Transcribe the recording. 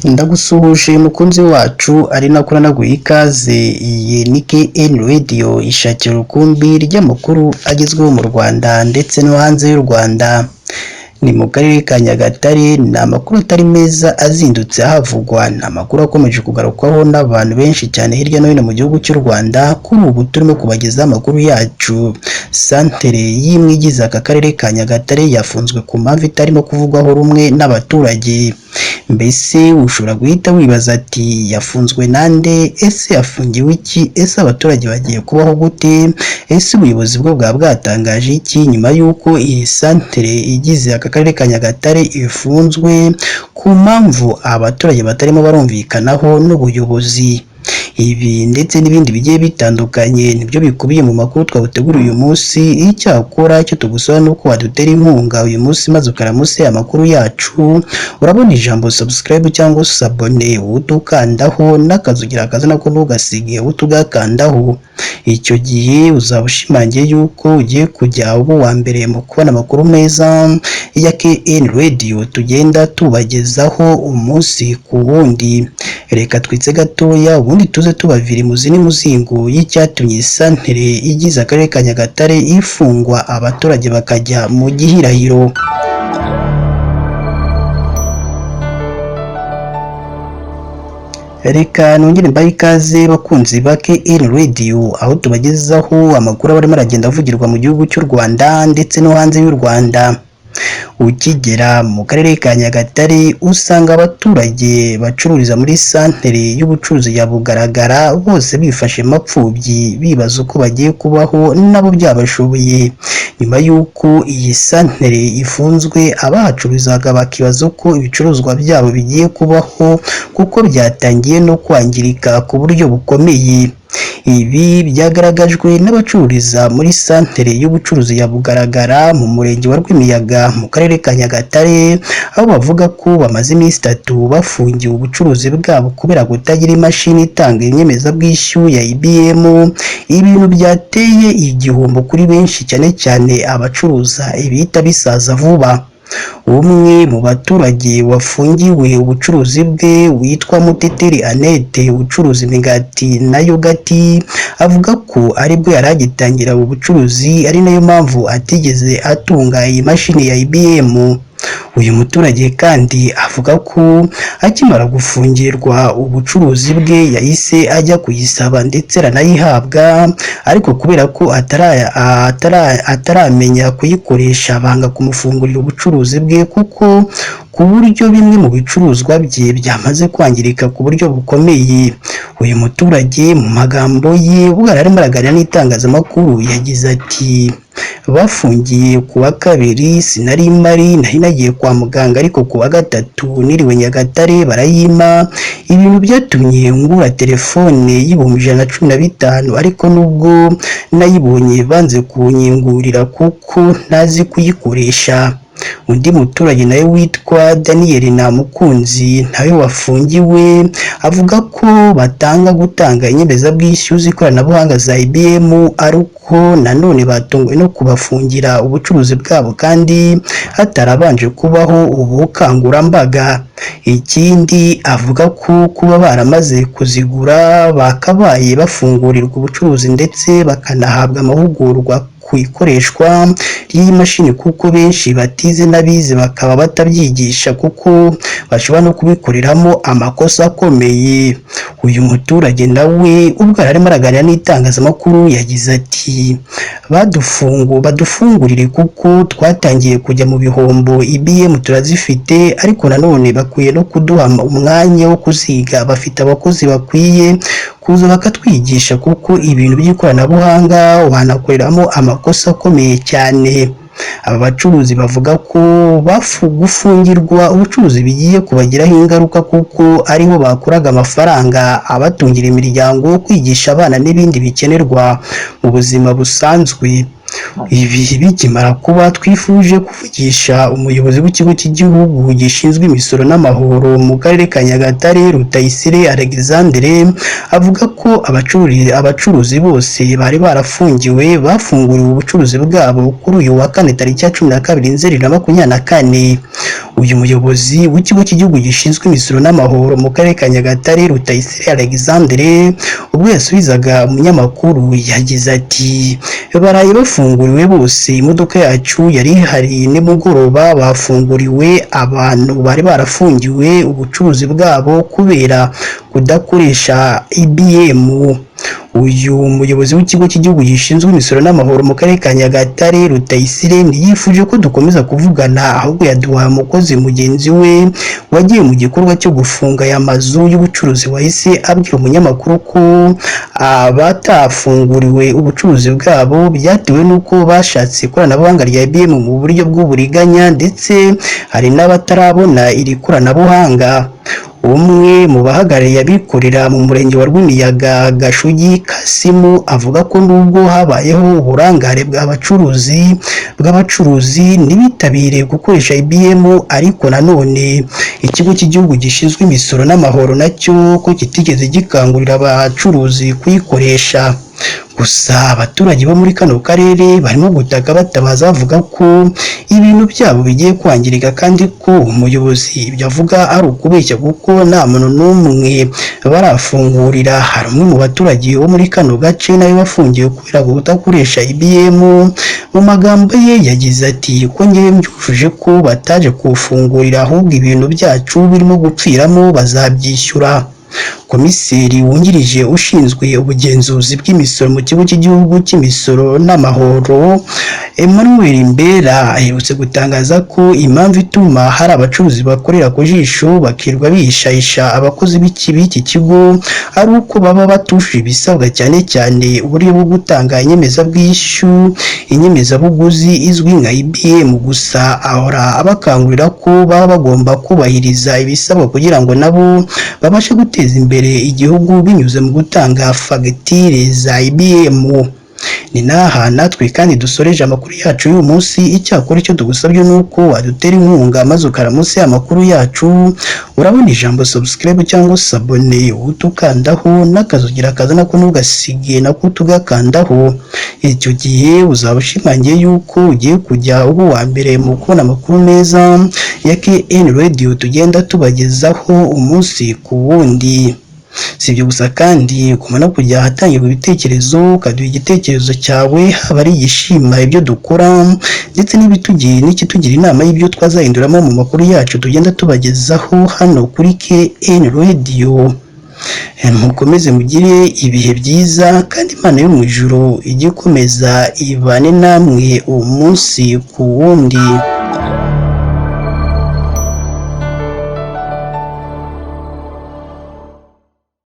Ndagusuhuje mukunzi wacu, ari nako nanaguha ikaze. Iyi ni KN Radio, ishakira urukumbi ry'amakuru agezweho mu Rwanda ndetse no hanze y'u Rwanda. Ni mu karere ka Nyagatare, ni amakuru atari meza azindutse ahavugwa, ni amakuru akomeje kugarukwaho n'abantu benshi cyane hirya no hino mu gihugu cy'u Rwanda. Kuri ubu turimo kubagezaho amakuru yacu, santere y'imwe igize aka karere ka Nyagatare yafunzwe ku mpamvu itarimo kuvugwaho rumwe n'abaturage. Mbese ushobora guhita wibaza ati: "Yafunzwe nande? Ese yafungiwe iki? Ese abaturage bagiye kubaho gute? Ese ubuyobozi bwo bwaba bwatangaje iki nyuma y'uko iyi santere igize aka karere ka Nyagatare ifunzwe ku mpamvu abaturage batarimo barumvikanaho n'ubuyobozi?" Ibi ndetse n'ibindi bigiye bitandukanye nibyo bikubiye mu makuru twaguteguriye uyu munsi. Icyakora icyo tugusaba ni uko wadutera inkunga uyu munsi maze ukaramuse amakuru yacu. Urabona ijambo subscribe cyangwa s'abonner, utukandaho n'akazugira akaza nako ntugasige utugakandaho. Icyo gihe uzaba ushimangiye yuko ugiye kujya uba uwa mbere mu kubona amakuru meza ya KN Radio tugenda tubagezaho umunsi ku wundi. Reka twitse gatoya, ubundi tuze tubavira imuzi n'umuzingo y'icyatumye santere igize akarere ka Nyagatare ifungwa, abaturage bakajya mu gihirahiro. Reka nongere mbahe ikaze bakunzi ba KN Radio, aho tubagezaho amakuru aba arimo aragenda avugirwa mu gihugu cy'u Rwanda ndetse no hanze y'u Rwanda. Ukigera mu karere ka Nyagatare usanga abaturage bacururiza muri santere y'ubucuruzi ya Bugaragara bose bifashe mapfubyi, bibaza uko bagiye kubaho nabo byabashoboye nyuma y'uko iyi santere ifunzwe. Abahacururizaga bakibaza uko ibicuruzwa byabo bigiye kubaho kuko byatangiye no kwangirika ku buryo bukomeye. Ibi byagaragajwe n'abacururiza muri santere y'ubucuruzi ya Bugaragara mu murenge wa Rwimiyaga mu karere ka Nyagatare, aho bavuga ko bamaze iminsi 3 bafungiwe ubucuruzi bwabo kubera kutagira imashini itanga inyemezabwishyu ya IBM, ibintu byateye igihombo kuri benshi, cyane cyane abacuruza ibihita bisaza vuba. Umwe mu baturage wafungiwe ubucuruzi bwe witwa Muteteri Annette, ucuruza imigati na yogati, avuga ko aribwo yari agitangira ubu bucuruzi, ari nayo mpamvu atigeze atunga iyi mashini ya IBM. Uyu muturage kandi avuga ko akimara gufungirwa ubucuruzi bwe yahise ajya kuyisaba ndetse aranayihabwa, ariko kubera ko ataramenya kuyikoresha banga kumufungurira ubucuruzi bwe, kuko ku buryo bimwe mu bicuruzwa bye byamaze kwangirika ku buryo bukomeye. Uyu muturage mu magambo ye ubwo yari arimo araganira n'itangazamakuru yagize ati: "Bafungiye ku wa kabiri sinari mpari, nari nagiye kwa muganga, ariko ku wa gatatu niriwe Nyagatare barayima, ibintu byatumye ngura telefone y'115,000, ariko nubwo nayibonye banze kunyingurira kuko ntazi kuyikoresha." Undi muturage nawe witwa Daniel Namukunzi nawe wafungiwe avuga ko batanga gutanga inyemezabwishyu z'ikoranabuhanga za IBM, ariko nanone batunguwe no kubafungira ubucuruzi bwabo kandi hatarabanje kubaho ubukangurambaga. Ikindi avuga ko kuba baramaze kuzigura bakabaye bafungurirwa ubucuruzi ndetse bakanahabwa amahugurwa ku ikoreshwa ry'iyi mashini, kuko benshi batize n'abize bakaba batabyigisha, kuko bashobora no kubikoreramo amakosa akomeye. Uyu muturage nawe ubwo yari arimo araganira n'itangazamakuru yagize ati: "Badufungurire kuko twatangiye kujya mu bihombo. IBM turazifite, ariko nanone bakwiye no kuduha umwanya wo kuziga. Bafite abakozi bakwiye kuza bakatwigisha, kuko ibintu by'ikoranabuhanga wanakoreramo amakosa akomeye cyane." Aba bacuruzi bavuga ko gufungirwa ubucuruzi bigiye kubagiraho ingaruka, kuko ariho bakuraga amafaranga abatungira imiryango, kwigisha abana n'ibindi bikenerwa mu buzima busanzwe. Ibi bikimara kuba, twifuje kuvugisha umuyobozi w'ikigo cy'igihugu gishinzwe imisoro n'amahoro mu karere ka Nyagatare, Rutayisire Alexandre, avuga ko abacuruzi bose bari barafungiwe bafunguriwe ubucuruzi bwabo kuri uyu wa kane tariki ya 12 Nzeri 2024. Uyu muyobozi w'ikigo cy'igihugu gishinzwe imisoro n'amahoro mu karere ka Nyagatare, Rutayisire Alexandre, ubwo yasubizaga umunyamakuru yagize ati: "Baraye bafunguriwe bose, imodoka yacu yari ihari nimugoroba, bafunguriwe abantu bari barafungiwe ubucuruzi bwabo kubera kudakoresha EBM." Uyu muyobozi w'ikigo cy'igihugu gishinzwe imisoro n'amahoro mu karere ka Nyagatare, Rutayisire, ntiyifuje ko dukomeza kuvugana, ahubwo yaduhaye umukozi mugenzi we wagiye mu gikorwa cyo gufunga aya mazu y'ubucuruzi, wahise abwira umunyamakuru ko abatafunguriwe ubucuruzi bwabo byatewe n'uko bashatse ikoranabuhanga rya EBM mu buryo bw'uburiganya, ndetse hari n'abatarabona iri koranabuhanga. Umwe mu bahagarariye abikorera mu murenge wa Rwimiyaga, Gashugi Kasimu, avuga ko nubwo habayeho uburangare bw'abacuruzi ntibitabire gukoresha EBM, ariko nanone ikigo cy'igihugu gishinzwe imisoro n'amahoro nacyo ko kitigeze gikangurira abacuruzi kuyikoresha. Gusa abaturage bo muri kano karere barimo gutaka batabaza, bavuga ko ibintu byabo bigiye kwangirika, kandi ko umuyobozi ibyo avuga ari ukubeshya kuko nta muntu n'umwe barafungurira. Hari umwe mu baturage bo muri kano gace nawe wafungiwe kubera kudakoresha EBM. Mu magambo ye yagize ati: "Ko ngewe mbyujuje, ko bataje kuwufungurira, ahubwo ibintu byacu birimo gupfiramo, bazabyishyura." Komiseri wungirije ushinzwe ubugenzuzi bw'imisoro mu kigo cy'igihugu cy'imisoro n'amahoro, Emmanuel Mbera, aherutse gutangaza ko impamvu ituma hari abacuruzi bakorera ku jisho bakirwa bihishahisha abakozi b'iki kigo ari uko baba batujuje ibisabwa, cyane cyane uburyo bwo gutanga inyemezabwishyu, inyemezabuguzi izwi nka EBM. Gusa ahora abakangurira ko baba bagomba kubahiriza ibisabwa kugira ngo nabo babashe guteza imbere igihugu binyuze mu gutanga fagitire za EBM. Ni n'aha natwe kandi dusoreje amakuru yacu y'uyu munsi. Icyakora icyo tugusabye ni uko wadutera inkunga maze ukara munsi y'amakuru yacu, urabona ijambo subscribe cyangwa s'abonner, utukandaho n'akazugira kaza nako ntugasige nako tugakandaho. Icyo gihe uzaba ushimangiye yuko ugiye kujya uba uwa mbere mu kubona amakuru meza ya KN Radio tugenda tubagezaho umunsi ku wundi. Si ibyo gusa kandi, ugomba no kujya ahatangirwa ibitekerezo ukaduha igitekerezo cyawe, haba ari igishima ibyo dukora ndetse n'ikitugira inama y'ibyo twazahinduramo mu makuru yacu tugenda tubagezaho hano kuri KN Radio. Mukomeze mugire ibihe byiza, kandi Imana yo mu ijuru ijye ikomeza ibane namwe umunsi ku wundi.